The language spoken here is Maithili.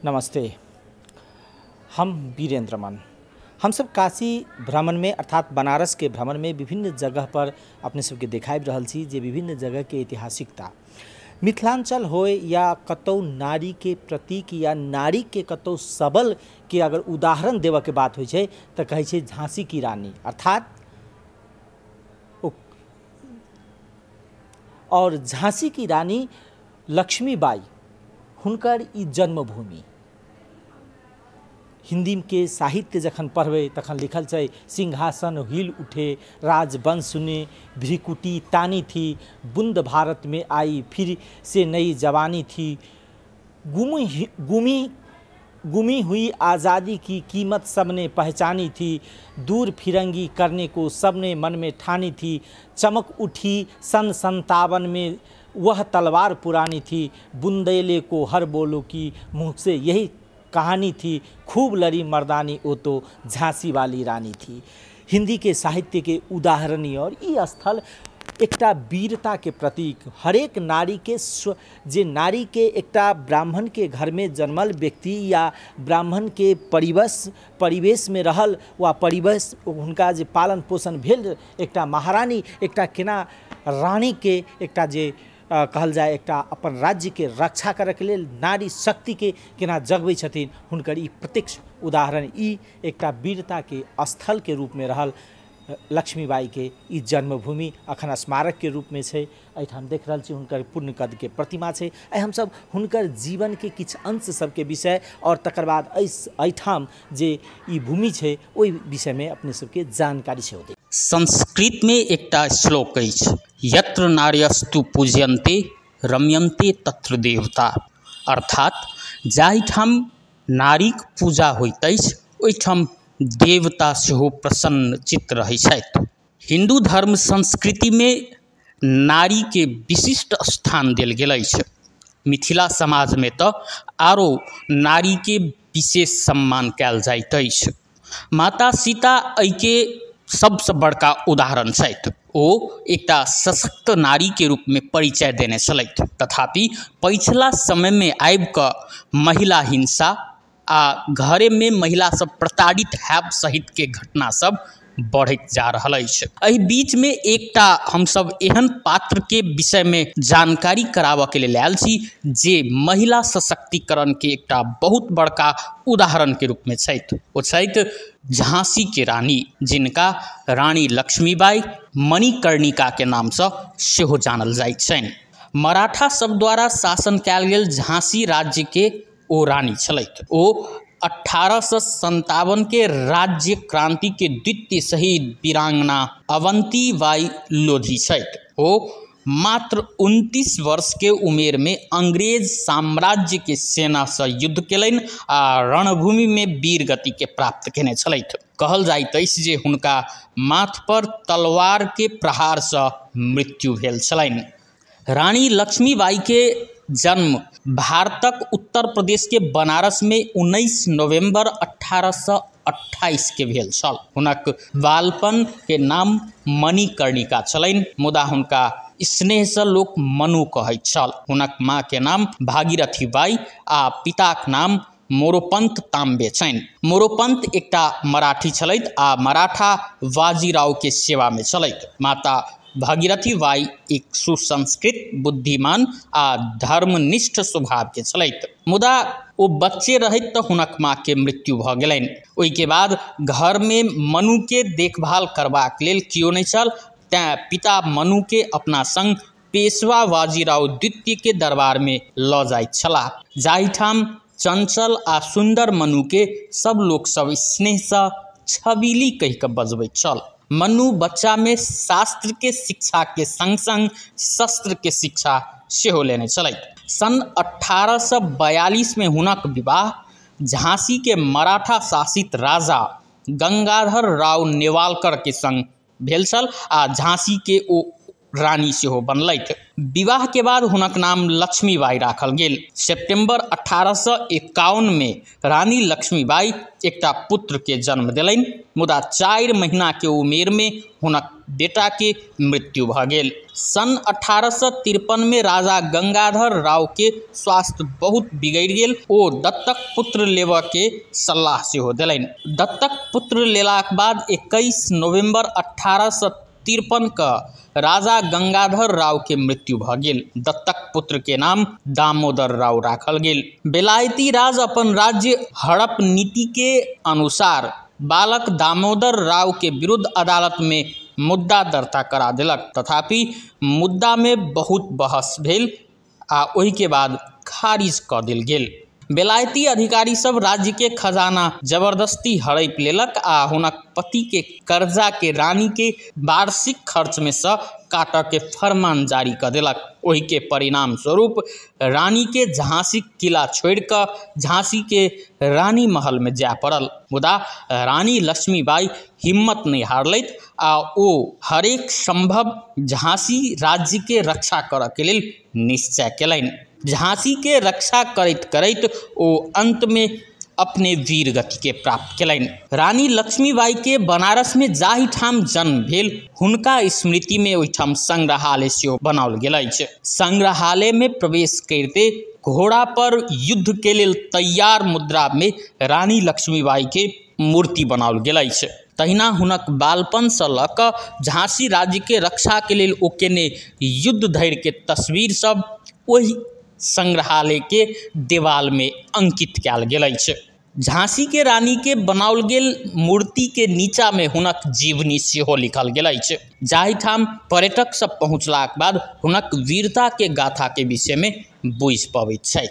नमस्ते, हम वीरेंद्र मन। हम सब काशी भ्रमण में अर्थात बनारस के भ्रमण में विभिन्न जगह पर अपने सबके देखाबि रहल छी जे विभिन्न जगह के ऐतिहासिकता मिथिलांचल होय या कतौ नारी के प्रतीक या नारी के कतौ सबल के अगर उदाहरण देवे के बात होइ छै त कहै छै झांसी की रानी, अर्थात और झांसी की रानी लक्ष्मीबाई हुनकर ई जन्मभूमि। हिंदी के साहित्य जखन पढ़बै तखन लिखल छै सिंहासन हिल उठे, राजवंश सुने, भ्रिकुटी तानी थी, बुंद भारत में आई फिर से नई जवानी थी, गुमी गुमी गुमी हुई आज़ादी की कीमत सबने पहचानी थी, दूर फिरंगी करने को सबने मन में ठानी थी, चमक उठी सन 57 में वह तलवार पुरानी थी, बुंदेले को हर बोलो की मुँह से यही कहानी थी, खूब लड़ी मर्दानी ओ तो झांसी वाली रानी थी। हिंदी के साहित्य के उदाहरणीय और ई स्थल एकटा वीरता के प्रतीक, हरेक नारी के जे नारी के एकटा ब्राह्मण के घर में जन्मल व्यक्ति या ब्राह्मण के परिवेश में रहल वा परिवेश हुनका जे पालन पोषण भेल एकटा महारानी, एकटा केना रानी के एकटा जे कहल जाय एकटा अपन राज्य के रक्षा करके लेल नारी शक्ति के केना जगबै छथिन हुनकर ई प्रत्यक्ष उदाहरण ई एकटा वीरता के स्थल के रूप में रहल लक्ष्मीबाई के ई जन्मभूमि अखन स्मारक के रूप में छै। एहिठाम देख रहल छी हुनकर पूर्ण कद के प्रतिमा छै। आइ हमसब हुनकर जीवन के किछु अंश सबके विषय और तकर बाद एहिठाम जे ई भूमि छै ओहि विषय में अपने सबके जानकारी सेहो देब। संस्कृत में एकटा श्लोक अछि, यत्र नार्यस्तु पूज्यन्ते रम्यन्ते तत्र देवता, अर्थात जाहिठाम नारीक पूजा होइत अछि ओहिठाम देवता सेहो प्रसन्न चित्त रहै छथि। हिंदू धर्म संस्कृति में नारी के विशिष्ट स्थान देल गेल अछि। मिथिला समाज में तो आरो नारी के विशेष सम्मान कयल जाइत अछि। माता सीता एहिके सबसँ बड़का उदाहरण छथि। ओ एकटा सशक्त नारी के रूप में परिचय देने छलथि। तथापि पछिला समय में आबि कऽ महिला हिंसा आ घरे में महिला सब प्रताड़ित हैब सहित के घटना सब बढ़ैत जा रहल अछि। एहि बीच में एकटा हमसब एहन पात्र के विषय में जानकारी कराबऽ के लेल आयल छी जे महिला सशक्तिकरण के एकटा बहुत बड़का उदाहरण के रूप में छथि। ओ छथि झांसी के रानी, जिनका रानी लक्ष्मीबाई मणिकर्णिका के नामसँ सेहो जानल जाइत छनि। मराठा सब द्वारा शासन कयल गेल झांसी राज्य के ओ रानी छलथि। ओ 1857 के राज्य क्रांति के द्वितीय शहीद वीरांगना अवंतीबाई लोधी छथि। ओ मात्र 29 वर्ष के उमेर में अंग्रेज साम्राज्य के सेना से युद्ध केलनि आ रणभूमि में वीर गति के प्राप्त केने छलथि। कहल जाइत अछि जे हुनका माथ पर तलवार के प्रहार से मृत्यु भेल छलनि। रानी लक्ष्मीबाई के जन्म भारतक उत्तर प्रदेश के बनारस में 19 नवंबर 1828 के भेल छल। हुनक बालपन के नाम मणिकर्णिका छलनि, मुदा हुनका स्नेहसँ लोक मनु कहैत छल। हुनक माँ के नाम भागीरथी बाई आ पिताक नाम मोरोपंत तांबे छनि। मोरोपंत एकटा मराठी छलथि आ मराठा बाजीराव के सेवा में छलथि। माता भागीरथी बाई एक सुसंस्कृत, बुद्धिमान आ धर्मनिष्ठ स्वभाव के छलथि, मुदा ओ बच्चे रहैत तऽ हुनक माँ के मृत्यु भऽ गेलनि। ओहिके बाद घर में मनु के देखभाल करबाक लेल केओ नहि छल, तैं पिता मनु के अपना संग पेशवा बाजीराव द्वितीय के दरबार में लऽ जाइत छलाह, जाहिठाम चंचल आ सुंदर मनु के सब लोक सब स्नेहसँ छबीली कहि कऽ बजबैत छल। मनु बच्चा में शास्त्र के शिक्षा के संग संग शस्त्र के शिक्षा सेहो लेने छलथि। सन 1842 में हुनक विवाह झांसी के मराठा शासित राजा गंगाधर राव नेवालकर के संग भेल छल आ झांसी के ओ रानी सेहो बनलथि। विवाह के बाद हुनक नाम लक्ष्मीबाई राखल गेल। सितंबर 1851 में रानी लक्ष्मीबाई एकटा पुत्र के जन्म देलनि, मुदा 4 महीना के उमेर में हुनक बेटा के मृत्यु भऽ गेल। सन 1853 में राजा गंगाधर राव के स्वास्थ्य बहुत बिगड़ि गेल। ओ दत्तक पुत्र लेबऽ के सलाह सेहो देलनि। दत्तक पुत्र लेलाक बाद 21 नवंबर 1853 के राजा गंगाधर राव के मृत्यु भऽ गेल। दत्तक पुत्र के नाम दामोदर राव राखल गेल। बेलायती राज अपन राज्य हड़प नीति के अनुसार बालक दामोदर राव के विरुद्ध अदालत में मुद्दा दर्ता करा देलक। तथापि मुद्दा में बहुत बहस भेल आ ओहि के बाद खारिज कऽ देल गेल। बेलायती अधिकारी सब राज्य के खजाना जबरदस्ती हड़पि लेलक आ हुनक पति के कर्जा के रानी के वार्षिक खर्च में से काटऽ के फरमान जारी कऽ देलक। ओहि के परिणाम स्वरूप रानी के झांसी किला छोड़ि कऽ झांसी के रानी महल में जाय पड़ल। मुदा रानी लक्ष्मीबाई हिम्मत नहीं हारलथि आ ओ हरेक संभव झांसी राज्य के रक्षा करऽ के लेल निश्चय केलनि। झांसी के रक्षा करैत करैत ओ अंत में अपने वीर गति के प्राप्त केलनि। रानी लक्ष्मीबाई के बनारस में जाहि ठाम जन्म भेल हुनका स्मृति में ओहिठाम संग्रहालय सेहो बनाओल गेल अछि। संग्रहालय में प्रवेश करिते घोड़ा पर युद्ध के लेल तैयार मुद्रा में रानी लक्ष्मीबाई के मूर्ति बनाओल गेल अछि। तहिना हुनक बालपन से लऽ कऽ झांसी राज्य के रक्षा के लेल ओ केने युद्ध धरि के तस्वीर सब ओहि संग्रहालय के देवाल में अंकित कयल गेल अछि। झांसी के रानी के बनाओल गेल मूर्ति के नीचा में हुनक जीवनी सेहो लिखल गेल अछि, जाहिठाम पर्यटक सब पहुँचलाक बाद हुनक वीरता के गाथा के विषय में बुझि पबैत छथि।